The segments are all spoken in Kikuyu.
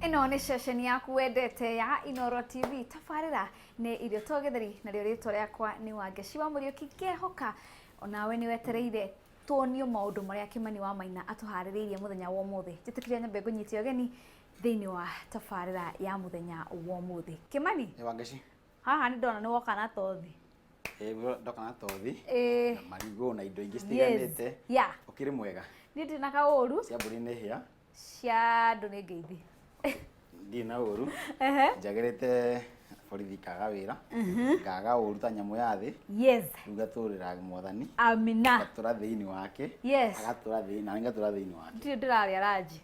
Ĩno nĩ ceceni yaku wendete ya Inooro TV. Tabarĩra nĩ irio to gĩtheri, narĩo rĩtwa rĩakwa nĩ Wangeci wa Mũriũki. Ngehoka onawe nĩ wetereire tuonio maũndũ marĩa Kĩmani wa Maina atũharĩrĩirie mũthenya wa ũmũthĩ. Njĩtĩkĩria nyambe ngũnyite ũgeni thĩinĩ wa tabarĩra ya mũthenya wa ũmũthĩ. Kĩmani, Ĩ Wangeci. haha nĩ ndona nĩ woka na tothi. Ĩ ndoka na tothi. Ĩ. Na marigũ na indo ingĩ citiganĩte. Yes. Yeah. Ũkĩrĩ mwega. Niĩ ndirĩ na kaũru. Cia mbũri nĩ hĩa. Cia andũ nĩ ngeithi. Ndirĩ na ũru. Ehe. Njagĩrĩte borithi kaga wĩra. Ngaga ũru ta nyamũ ya thĩ. Yes. Rĩu ngatũrĩra mwathani. Amina. Ngatũra thĩinĩ wake. Yes. Agatũra thĩinĩ na ngatũra thĩinĩ wake. Ndirĩ ndĩrarĩa ranji.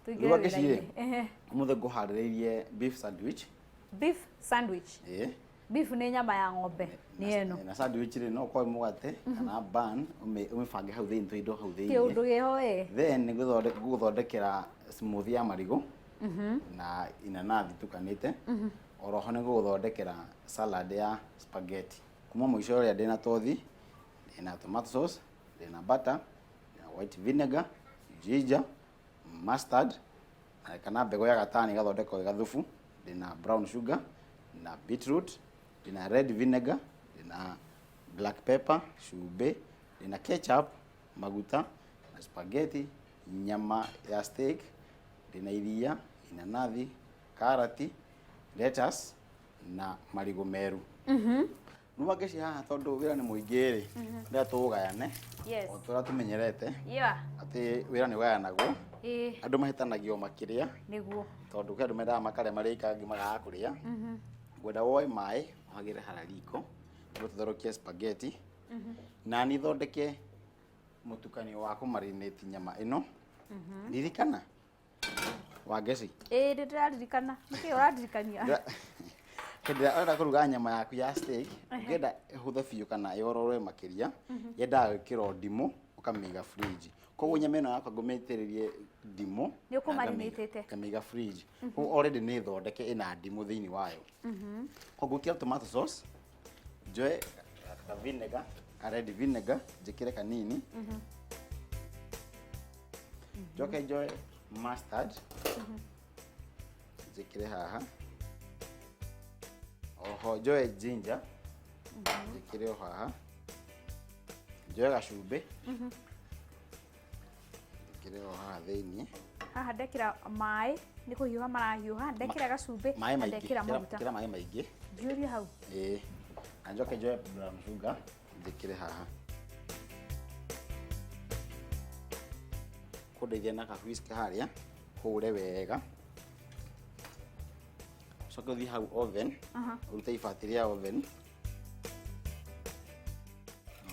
Tũingĩre Rĩu Wangeci rĩ, wĩra-inĩ. Ehe. ũmũthĩ ngũharĩrĩirie beef sandwich. Beef sandwich. Ĩĩ. Beef nĩ nyama ya ng'ombe nĩ ĩno. Na sandwich rĩ no ũkorwo mũgate kana bun ũmĩbange hau thĩinĩ tũindo hau thĩinĩ. Kĩũndũ gĩho ĩ. Then nĩ ngũgũthondekera smoothie ya marigũ na inanathi tukanĩte. Oroho nĩ ngũgũthondekera salad ya spaghetti. Kuma mũico ũrĩa ndĩna tothi, ndĩna tomato sauce, ndĩna butter, ndĩna white vinegar, ginger, mustard na kana mbegũ ya gatani ĩgathondekwo ĩ gathubu, ndĩna brown sugar, ndĩna beetroot, ndĩna red vinegar, ndĩna black pepper, cumbĩ, ndĩna ketchup, maguta na spaghetti, nyama ya steak, ndĩna iria, inanathi, karati, lettuce na marigũ meru. Rĩu Wangeci haha tondũ wĩra nĩ mũingĩ rĩ, ndĩrenda tũũgayane Yes. o ta ũrĩa tũmenyerete Yeah. atĩ wĩra nĩ ũgayanagwo. Ĩĩ. Andũ mahĩtanagio makĩrĩa Nĩguo. tondũ kwĩ andũ mendaga makarĩa marĩ ika angĩ makaga kũrĩa. Ngwenda woe maĩ ũhagĩre harĩa riko tondũ tũtherũkie spaghetti na niĩ thondeke mũtukanio wa kũmarinate nyama ĩno. Ririkana Wangeci. Ĩĩ nĩ ndĩraririkana. Nĩkĩ ũrandirikania? Hĩndĩ ĩrĩa ũrenda kũruga nyama yaku ya steak, ũngĩenda ĩhũthe biũ kana yororoe makĩria, yendaga gwĩkĩrwo ndimũ ũkamĩiga fridge. Koguo nyama ĩno yakwa ngũmĩitĩrĩrie ndimũ. Nĩ ũkũmarinĩtĩte? Ngamĩiga fridge. Koguo already nĩ thondeke ĩna ndimũ thĩinĩ wayo. Koguo ngwĩkĩra tomato sauce, njoe ka vinegar, ka red vinegar, njĩkĩre kanini. Njoke njoe mustard, njĩkĩre haha. Oho njoe ginger, njĩkĩre o haha. Njoe gacumbĩ, njĩkĩre o haha thĩinĩ. Haha ndekĩra maĩ nĩ kũhiũha marahiũha, ndekĩra gacumbĩ Maĩ na maingĩ, ndekĩra maguta. ĩkĩra maĩ maingĩ. Njiyũrie hau. Ĩĩ. Na njoke njoe brown sugar, njĩkĩre haha. Kũndeithia na ka whisk harĩa, hũre wega. Ũcoke ũthiĩ hau oven, ũrute ibati rĩa oven.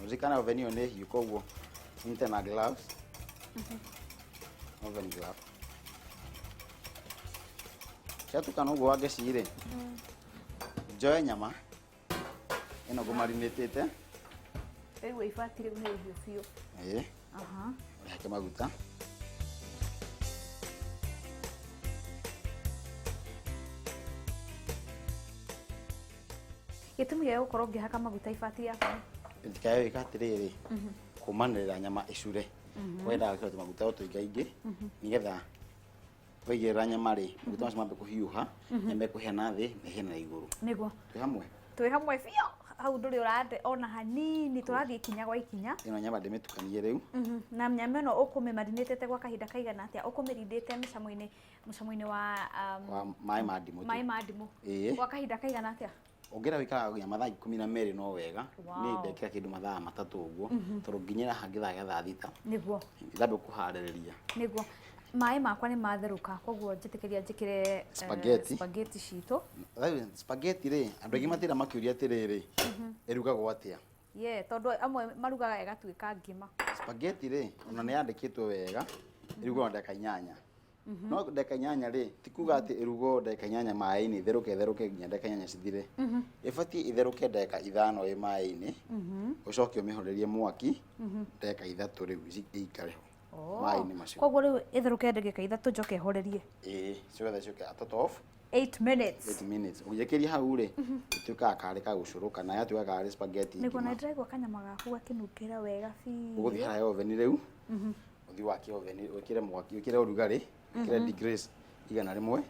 Ririkana oven ĩyo nĩ hiũ koguo ũnyite na gloves. Oven glove. Ciatukana ũguo Wangeci rĩ, njoe nyama ĩno ngũmarinĩtĩte. Rĩu ibati rĩu nĩ hiũ biũ. Ĩĩ. Aha. Ũrĩhake maguta. Gĩtũmi gĩa gũkorwo ngĩhaka maguta ibati rĩakwa? Ndikae wĩka atĩrĩrĩ, kũmanĩrĩra nyama ĩcure. Wendaga gwĩkĩra tũmaguta o tũingaingĩ nĩgetha waigĩrĩra nyama rĩ, maguta macio mambe kũhiũha, nyama ĩkũhĩa na thĩ na ĩhĩe na igũrũ. Nĩguo. Twĩ hamwe? Twĩ hamwe biũ. Hau ndũrĩ ũrate ona hanini, tũrathiĩ ikinya gwa ikinya. Ĩno nyama ndĩmĩtukanie rĩu. Na nyama ĩno ũkũmĩmarinĩtĩte gwa kahinda kaigana atĩa? Ũkũmĩrindĩte mĩcamo-inĩ, mũcamo-inĩ wa Wa maĩ ma ndimũ. Maĩ ma ndimũ. Ĩĩ. Gwa kahinda kaigana atĩa? Ũngĩenda gũikara nginya mathaa 12 no wega. Wow. Niĩ ndekĩra kĩndũ mathaa 3 ũguo, tondũ nginyĩra haha gĩthaa gĩa thaa 6. Nĩguo. Ndambe kũharĩrĩria. Nĩguo. Maĩ makwa nĩ matherũka, koguo njĩtĩkĩria njĩkĩre Spaghetti. Spaghetti citũ. Rĩu spaghetti rĩ, andũ aingĩ matinda makĩũria atĩrĩrĩ, ĩrugagwo atĩa? Yeah, tondũ amwe marugaga ĩgatuĩka ngima. Spaghetti rĩ, ona nĩ yandĩkĩtwo wega, ĩrugagwo na ndagĩka 8. No ndagĩka 8 rĩ, ti kuga atĩ ĩrugwo ndagĩka 8 maĩ-inĩ, ĩtherũke ĩtherũke nginya ndagĩka 8 cithire. Ĩbatiĩ ĩtherũke ndagĩka 5 ĩ maĩ-inĩ, ũcoke ũmĩhorerie mwaki ndagĩka 3 rĩu ĩikare ho maĩ-inĩ macio. Koguo rĩu ĩtherũke ndagĩka 3 njoke horerie. Ĩĩ, ciothe ciũke a total of 8 minutes. 8 minutes. Ũngĩkĩria hau rĩ, ĩtuĩkaga karĩ ka gũcũrũka na yatuĩka karĩ spaghetti Nĩguo na ngima. ndĩraigua kanyama gaku gakĩnungĩra wega biũ. Ũgũthiĩ harĩa oven rĩu, ũthiĩ wakie oven, wĩkĩre mwaki, wĩkĩre ũrugarĩ, wĩkĩre degrees 100.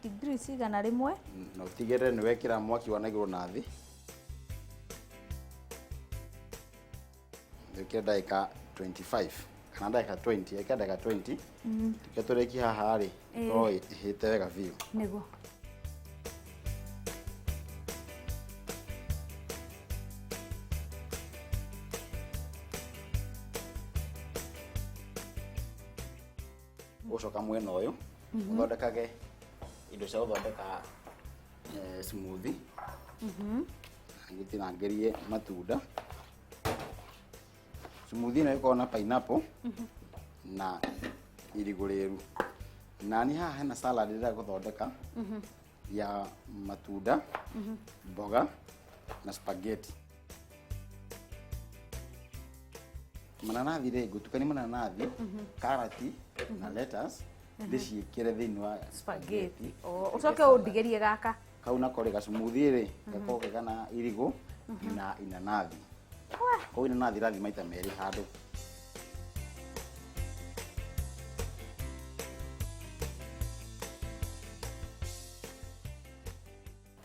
Degrees 100. Na ũtigĩrĩre nĩ wekĩra mwaki wa na igũrũ na thĩ. Wĩkĩre ndagĩka 25 kana ndagĩka 20, ĩkĩra ndagĩka 20. Reke tũrĩkie haha rĩ, ĩkorwo ĩhĩte wega biũ. Nĩguo. Ũgũcoka mwena ũyũ ũthondekage indo cia gũthondeka smoothie. Ngũtinangĩrie matunda. Smoothie ĩno ĩkoragwo na pineapple na irigũ rĩru. Na niĩ haha hena salad ndĩrenda gũthondeka ya matunda, mboga na spaghetti. Mananathi rĩ, ngũtukania mananathi, karati na lettuce, ndĩciĩkĩre thĩinĩ wa Spaghetti. Oh, ũcoke ũndigĩrie gaka. Kau nako rĩ, gacumuthi rĩ, gakorwo ke kana irigũ na inanathi. Koguo inanathi ĩrathiĩ maita merĩ handũ.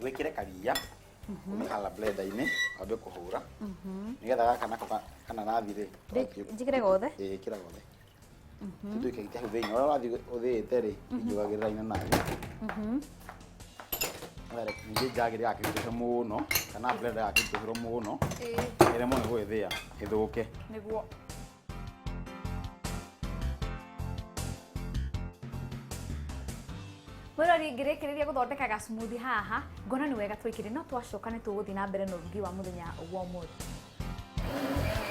Wĩkĩre karia ũmĩhala blender-inĩ wambe kũhũra nĩgetha gaka nako kananathi rĩ, Njĩkĩre gothe? Ĩĩ, ĩkĩra gothe. Tũtuĩke hau thĩinĩ ũrĩa ũrathiĩ ũthĩĩte rĩ, ingĩugagĩrĩra inanathi. Ningĩ njagi ndĩgakĩritũhe mũno kana blender ndĩgakĩritũhĩrwo mũno, ĩremwo nĩ gwĩthĩa ĩthũke. Nĩguo. Mwĩrori, ngĩrĩkĩrĩria gũthondeka ga smoothie haha, ngona nĩ wega twĩkĩre, no twacoka nĩ tũgũthiĩ na mbere na ũrugi wa mũthenya wa ũmũthĩ.